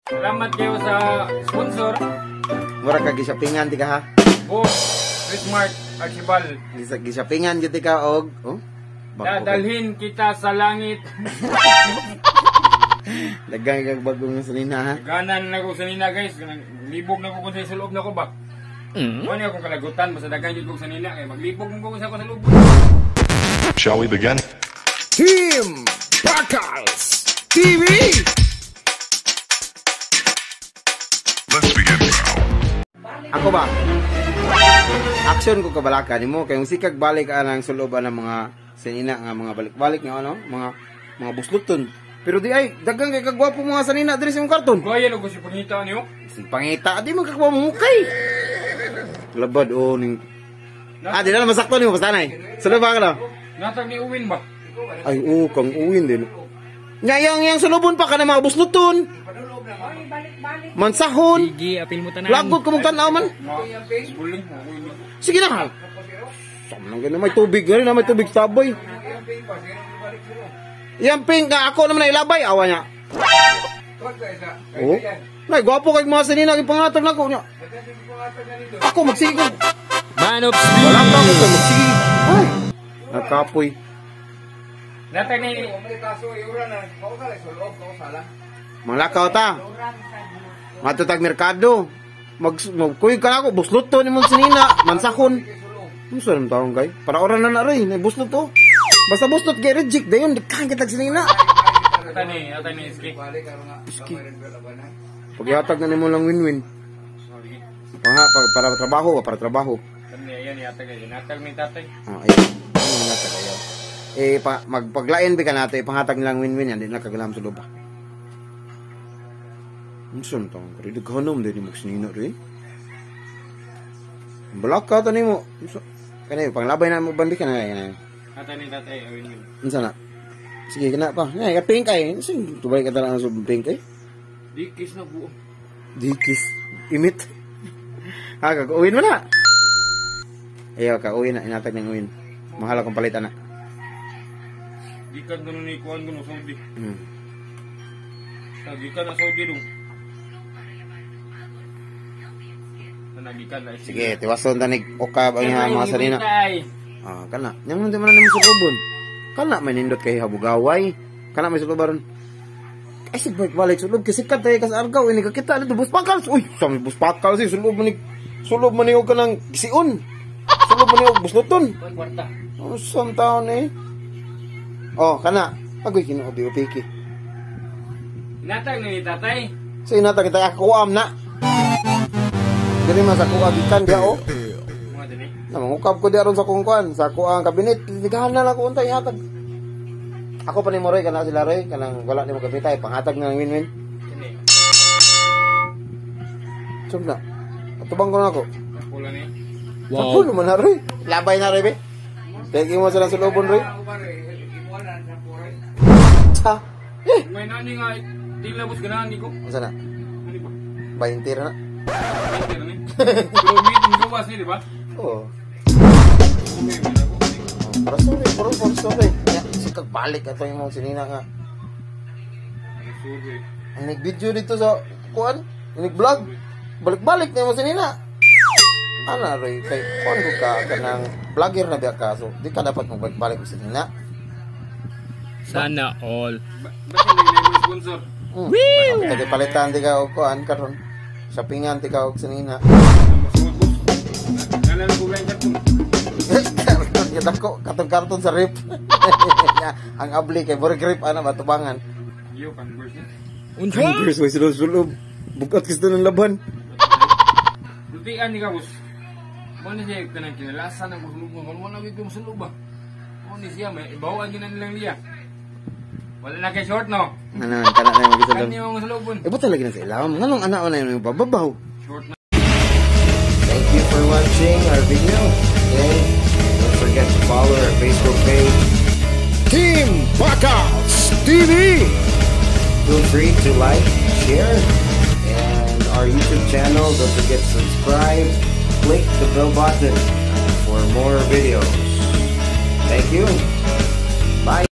Salamat kayo sa sponsor. Mura ka gisapingan ti ka ha. Boss Rismart Archibald. Gisapingan gyud ti ka og oh. Bago. Dadalhin kita sa langit. Daghang kag bagong sanina ha. Ganan na ko sanina, guys. Libog na ko kung sa loob na ko ba. Wala akong kalagutan basta daghan jud kog sanina kay maglibog mo ko sa ako sa loob. Shall we begin? Team Bakals TV! Let's begin now. Ako ba? Action ko kabalaka nimo kay kung sikag balik anang suloban ng mga sanina nga mga balik-balik nga ano, mga busluton. Pero di ay daghang kay kagwapo mga sanina diri sa imong karton. Gaya ko si pangita niyo. Sig pangita di man kagwapo mo kay. Labad oh ning. Ah, di na lang masakto nimo basta nay. Suloban ka na. Natag ni Uwin ba? Ay, oo, kang uwin din. Nga, yang sulubon pa ka na mga busluton. Mansahon. Sige, apil mo tanan. Lagot ka mong tanaw man. Buling. Sige na. Sama nang ganun, may tubig gani na may tubig taboy. Yang pink ka ako naman na ilabay awa niya. Oh. Nay, gwapo kay mga sanina gipangatag nako niya. Ako magsige ko. Man of Steel. Wala pa ako magsige. Ay, nakapoy. Natag ni Manglakaw ta. Matutag merkado. Magkuy ka na ako, buslot to ni mong sinina, mansakon. Unsa naman taong kay? Para oran na na rin, nay buslot to. Basta buslot kay reject dayon, di kang kitag sinina. Atani ski. Iski. Paghihatag na nimo lang win-win. Para trabaho ba, para trabaho. Kani ayan yatag ay natag ni tatay. Ah, ayun. Ano na ayaw. Eh, magpaglain ba ka nato, ipangatag nilang win-win yan, di na kagalam sa lupa. Unsa man taong kay? Daghanom din mo sinina rin. Balaka ta nimo. Unsa? Kani panglabay na mo bandi ka na yan. Atani tatay win-win. Unsa na? Sige kana pa. Ngay ka pink ay. Unsa tubay ka tala sa pink ay? Dikis na buo. Dikis imit. Ha, kag-uwin mo na. Ayaw ka, uwi na. Inatag ng uwin. Mahal akong palit, ana. Gikan kuno ni kuan kuno Saudi. Gikan na Saudi dong. Gikan na. Sige, tiwason tanig okab ang mga sarina. Ah, kana. Yang man na nimo sa lubon. Kana may nindot kay habugaway. Kana may sulubaron. Ay sig balik balik sulob kasi sikat tayo kas Argao ini kakita dito bus pakal. Uy, sa may bus pakal si sulob man ni sulob man ni og kanang gisiun. Sulob man ni og busluton. Kwarta. Usam taon eh. Oh, kana. Agoy Ginoo di piki. Natag ni tatay. Sa inatag kita ako am na. Dili man sa kuha gikan dia oh. Mga dili. Na mangukab ko di aron sa kung kuan, sa kuang kabinet, tigahan na lang ko untay ihatag. Ako pa ni Moroy kana sila Roy, kanang wala nimo gabitay panghatag na ng win-win. Kini. Sum na. Atubang ko na ako. Pula ni. Wow. Sapo naman na Roy. Labay na Roy be. Tegi mo sila sulubon Roy. Sa. Eh, May nani nga di labos ganahan ni ko. unsa na? Ano ba? 20 ra na. Meter ni. Pero meeting gawas ni, di ba? Oo. Okay, man ako. Para sorry, para para sorry. Ya, sikag balik ato imong sinina nga. Sorry. Ang nag-video dito sa kuan, nag-vlog. Balik-balik na imong sinina. Ana Roy, kay kuan ko ka kanang vlogger na biya ka, so di ka dapat magbalik-balik og sinina. Sana all. Basta lagi na yung sponsor. Woo! Kaya palitan di ka og kuan karon. Shoppingan di ka og sinina. Nalan ko lang karton. Karton kita ko, katong karton sa rip. Ang abli kay murag rip ana matubangan. Yo Converse. Converse way sulod-sulod. Bugat kasi ng laban. Lutian ni ka boss. Mo ni siya kanang kinalasan ang sulub mo. Wala na gyud mo sulub ba. Mo ni siya may ibawaan gyud na nilang liya. Wala na kay short no. Ano, kana na yung magisulod. Kani mo sulubon. Eh, buta lagi na sa ilawom. Nganong ana na yung bababaw. Short na. Thank you for watching our video. Okay? Don't forget to follow our Facebook page. Team Bakals TV! Feel free to like, share, and our YouTube channel. Don't forget to subscribe. Click the bell button for more videos. Thank you. Bye.